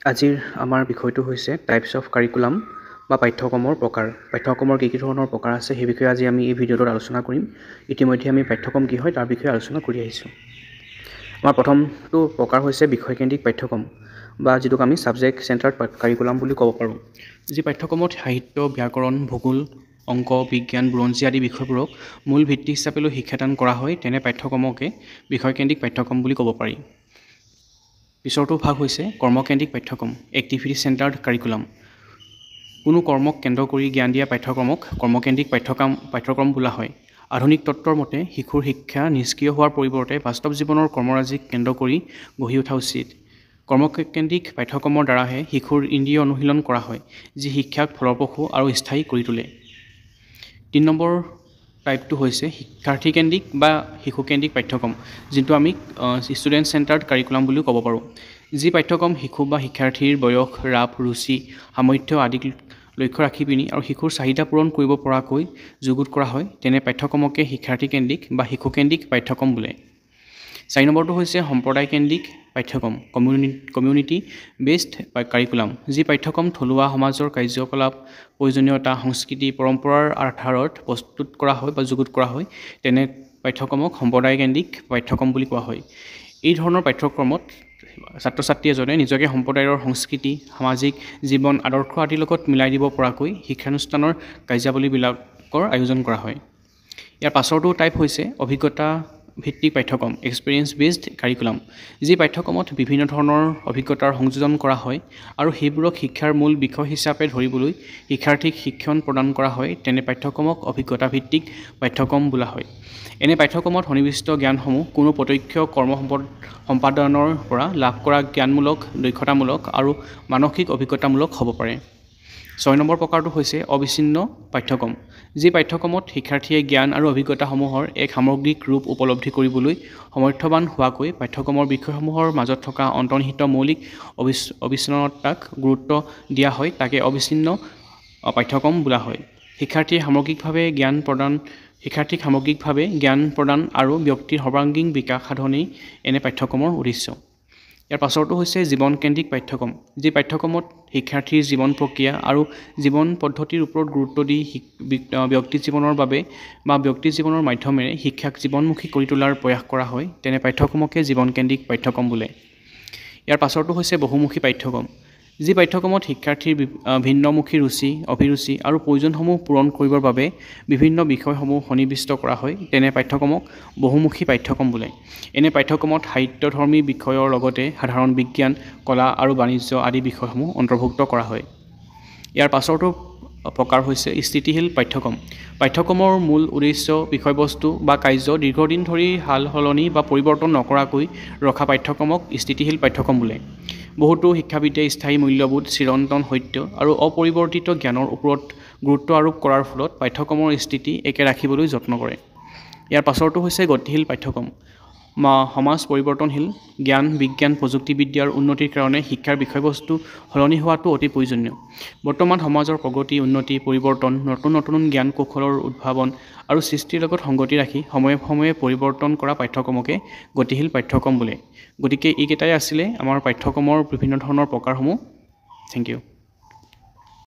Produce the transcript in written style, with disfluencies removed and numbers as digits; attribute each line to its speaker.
Speaker 1: আজিৰ আমাৰ বিষয়টো হৈছে টাইপছ অফ কাৰিকুলাম বা পাঠ্যক্ৰমৰ প্ৰকাৰ। পাঠ্যক্ৰমৰ কি কি ধৰণৰ প্ৰকাৰ আছে, সেই বিষয়ে আজি আমি এই ভিডিঅ'টোত আলোচনা কৰিম। ইতিমধ্যে আমি পাঠ্যক্ৰম কি হয়, তাৰ বিষয়ে আলোচনা কৰি আহিছোঁ। আমাৰ প্ৰথমটো প্ৰকাৰ হৈছে বিষয়কেন্দ্ৰিক পাঠ্যক্ৰম বা যিটোক আমি ছাবজেক্ট চেণ্টাৰ্ড কাৰিকুলাম বুলি ক'ব পাৰোঁ। যি পাঠ্যক্ৰমত সাহিত্য, ব্যাকৰণ, ভূগোল, অংক, বিজ্ঞান, বুৰঞ্জী আদি বিষয়বোৰক মূল ভিত্তি হিচাপে লৈ শিক্ষাদান কৰা হয়, তেনে পাঠ্যক্ৰমকে বিষয়কেন্দ্ৰিক পাঠ্যক্ৰম বুলি ক'ব পাৰি। পিছৰটো ভাগ হৈছে কৰ্মকেন্দ্ৰিক পাঠ্যক্ৰম, এক্টিভিটি চেণ্টাৰ্ড কাৰিকুলাম। কোনো কৰ্মক কেন্দ্ৰ কৰি জ্ঞান দিয়া পাঠ্যক্ৰমক কৰ্মকেন্দ্ৰিক পাঠ্যক্ৰম বোলা হয়। আধুনিক তত্ত্বৰ মতে শিশুৰ শিক্ষা নিষ্ক্ৰিয় হোৱাৰ পৰিৱৰ্তে বাস্তৱ জীৱনৰ কৰ্মৰাজিক কেন্দ্ৰ কৰি গঢ়ি উঠা উচিত। কৰ্মকেন্দ্ৰিক পাঠ্যক্ৰমৰ দ্বাৰাহে শিশুৰ ইন্দ্ৰিয় অনুশীলন কৰা হয়, যি শিক্ষাক ফলপ্ৰসূ আৰু স্থায়ী কৰি তোলে। 3 নম্বৰ টাইপটো হৈছে শিক্ষাৰ্থীকেন্দ্ৰিক বা শিশুকেন্দ্ৰিক পাঠ্যক্ৰম, যিটো আমি ষ্টুডেণ্ট চেণ্টাৰ্ড কাৰিকুলাম বুলিও ক'ব পাৰোঁ। যি পাঠ্যক্ৰম শিশু বা শিক্ষাৰ্থীৰ বয়স, ৰাপ, ৰুচি, সামৰ্থ্য আদিক লক্ষ্য ৰাখি পিনি আৰু শিশুৰ চাহিদা পূৰণ কৰিব পৰাকৈ যুগুত কৰা হয়, তেনে পাঠ্যক্ৰমকে শিক্ষাৰ্থীকেন্দ্ৰিক বা শিশুকেন্দ্ৰিক পাঠ্যক্ৰম বোলে। 4 নম্বৰটো হৈছে সম্প্ৰদায়কেন্দ্ৰিক পাঠ্যক্ৰম, কমিউনিটি বেছড কাৰিকুলাম। যি পাঠ্যক্ৰম থলুৱা সমাজৰ কাৰ্যকলাপ, প্ৰয়োজনীয়তা, সংস্কৃতি, পৰম্পৰাৰ আধাৰত প্ৰস্তুত কৰা হয় বা যুগুত কৰা হয়, তেনে পাঠ্যক্ৰমক সম্প্ৰদায়কেন্দ্ৰিক পাঠ্যক্ৰম বুলি কোৱা হয়। এই ধৰণৰ পাঠ্যক্ৰমত ছাত্ৰ ছাত্ৰী এজনে নিজকে সম্প্ৰদায়ৰ সংস্কৃতি, সামাজিক জীৱন, আদৰ্শ আদিৰ লগত মিলাই দিব পৰাকৈ শিক্ষানুষ্ঠানৰ কাৰ্যাৱলীবিলাকৰ আয়োজন কৰা হয়। ইয়াৰ পাছৰটো টাইপ হৈছে অভিজ্ঞতা ভিত্তিক পাঠ্যক্ৰম, এক্সপেৰিয়েঞ্চ বেছড কাৰিকুলাম। যি পাঠ্যক্ৰমত বিভিন্ন ধৰণৰ অভিজ্ঞতাৰ সংযোজন কৰা হয় আৰু সেইবোৰক শিক্ষাৰ মূল বিষয় হিচাপে ধৰিবলৈ শিক্ষাৰ্থীক শিক্ষণ প্ৰদান কৰা হয়, তেনে পাঠ্যক্ৰমক অভিজ্ঞতা ভিত্তিক পাঠ্যক্ৰম বোলা হয়। এনে পাঠ্যক্ৰমত সন্নিৱিষ্ট জ্ঞানসমূহ কোনো প্ৰত্যক্ষ কৰ্ম সম্পাদনৰ পৰা লাভ কৰা জ্ঞানমূলক, দক্ষতামূলক আৰু মানসিক অভিজ্ঞতামূলক হ'ব পাৰে। 6 নম্বৰ প্ৰকাৰটো হৈছে অবিচ্ছিন্ন পাঠ্যক্ৰম। যি পাঠ্যক্ৰমত শিক্ষাৰ্থীয়ে জ্ঞান আৰু অভিজ্ঞতাসমূহৰ এক সামগ্ৰিক ৰূপ উপলব্ধি কৰিবলৈ সমৰ্থবান হোৱাকৈ পাঠ্যক্ৰমৰ বিষয়সমূহৰ মাজত থকা অন্তৰ্নিহিত মৌলিক অবিচ্ছিন্নতাক গুৰুত্ব দিয়া হয়, তাকে অবিচ্ছিন্ন পাঠ্যক্ৰম বোলা হয়। শিক্ষাৰ্থীক সামগ্ৰিকভাৱে জ্ঞান প্ৰদান আৰু ব্যক্তিৰ সৰ্বাংগীন বিকাশ সাধনেই এনে পাঠ্যক্ৰমৰ উদ্দেশ্য। ইয়াৰ পাছৰটো হৈছে জীৱনকেন্দ্ৰিক পাঠ্যক্ৰম। যি পাঠ্যক্ৰমত শিক্ষাৰ্থীৰ জীৱন প্ৰক্ৰিয়া আৰু জীৱন পদ্ধতিৰ ওপৰত গুৰুত্ব দি ব্যক্তি জীৱনৰ বাবে বা ব্যক্তি জীৱনৰ মাধ্যমেৰে শিক্ষাক জীৱনমুখী কৰি তোলাৰ প্ৰয়াস কৰা হয়, তেনে পাঠ্যক্ৰমকে জীৱনকেন্দ্ৰিক পাঠ্যক্ৰম বোলে। ইয়াৰ পাছৰটো হৈছে বহুমুখী পাঠ্যক্ৰম। যি পাঠ্যক্ৰমত শিক্ষাৰ্থীৰ ভিন্নমুখী ৰুচি, অভিৰুচি আৰু প্ৰয়োজনসমূহ পূৰণ কৰিবৰ বাবে বিভিন্ন বিষয়সমূহ সন্নিৱিষ্ট কৰা হয়, তেনে পাঠ্যক্ৰমক বহুমুখী পাঠ্যক্ৰম বোলে। এনে পাঠ্যক্ৰমত সাহিত্যধৰ্মী বিষয়ৰ লগতে সাধাৰণ বিজ্ঞান, কলা আৰু বাণিজ্য আদি বিষয়সমূহ অন্তৰ্ভুক্ত কৰা হয়। ইয়াৰ পাছৰটো প্ৰকাৰ হৈছে স্থিতিশীল পাঠ্যক্ৰম। পাঠ্যক্ৰমৰ মূল উদ্দেশ্য, বিষয়বস্তু বা কাৰ্য দীৰ্ঘদিন ধৰি সাল সলনি বা পৰিৱৰ্তন নকৰাকৈ ৰখা পাঠ্যক্ৰমক স্থিতিশীল পাঠ্যক্ৰম বোলে। বহুতো শিক্ষাবিদে স্থায়ী মূল্যবোধ, চিৰন্তন সত্য আৰু অপৰিৱৰ্তিত জ্ঞানৰ ওপৰত গুৰুত্ব আৰোপ কৰাৰ ফলত পাঠ্যক্ৰমৰ স্থিতি একে ৰাখিবলৈ যত্ন কৰে। ইয়াৰ পাছৰটো হৈছে গতিশীল পাঠ্যক্ৰম। সমাজ পৰিৱৰ্তনশীল, জ্ঞান, বিজ্ঞান, প্ৰযুক্তিবিদ্যাৰ উন্নতিৰ কাৰণে শিক্ষাৰ বিষয়বস্তু সলনি হোৱাটো অতি প্ৰয়োজনীয়। বৰ্তমান সমাজৰ প্ৰগতি, উন্নতি, পৰিৱৰ্তন, নতুন নতুন জ্ঞান কৌশলৰ উদ্ভাৱন আৰু সৃষ্টিৰ লগত সংগতি ৰাখি সময়ে সময়ে পৰিৱৰ্তন কৰা পাঠ্যক্ৰমকে গতিশীল পাঠ্যক্ৰম বোলে। গতিকে এইকেইটাই আছিলে আমাৰ পাঠ্যক্ৰমৰ বিভিন্ন ধৰণৰ প্ৰকাৰসমূহ। Thank you.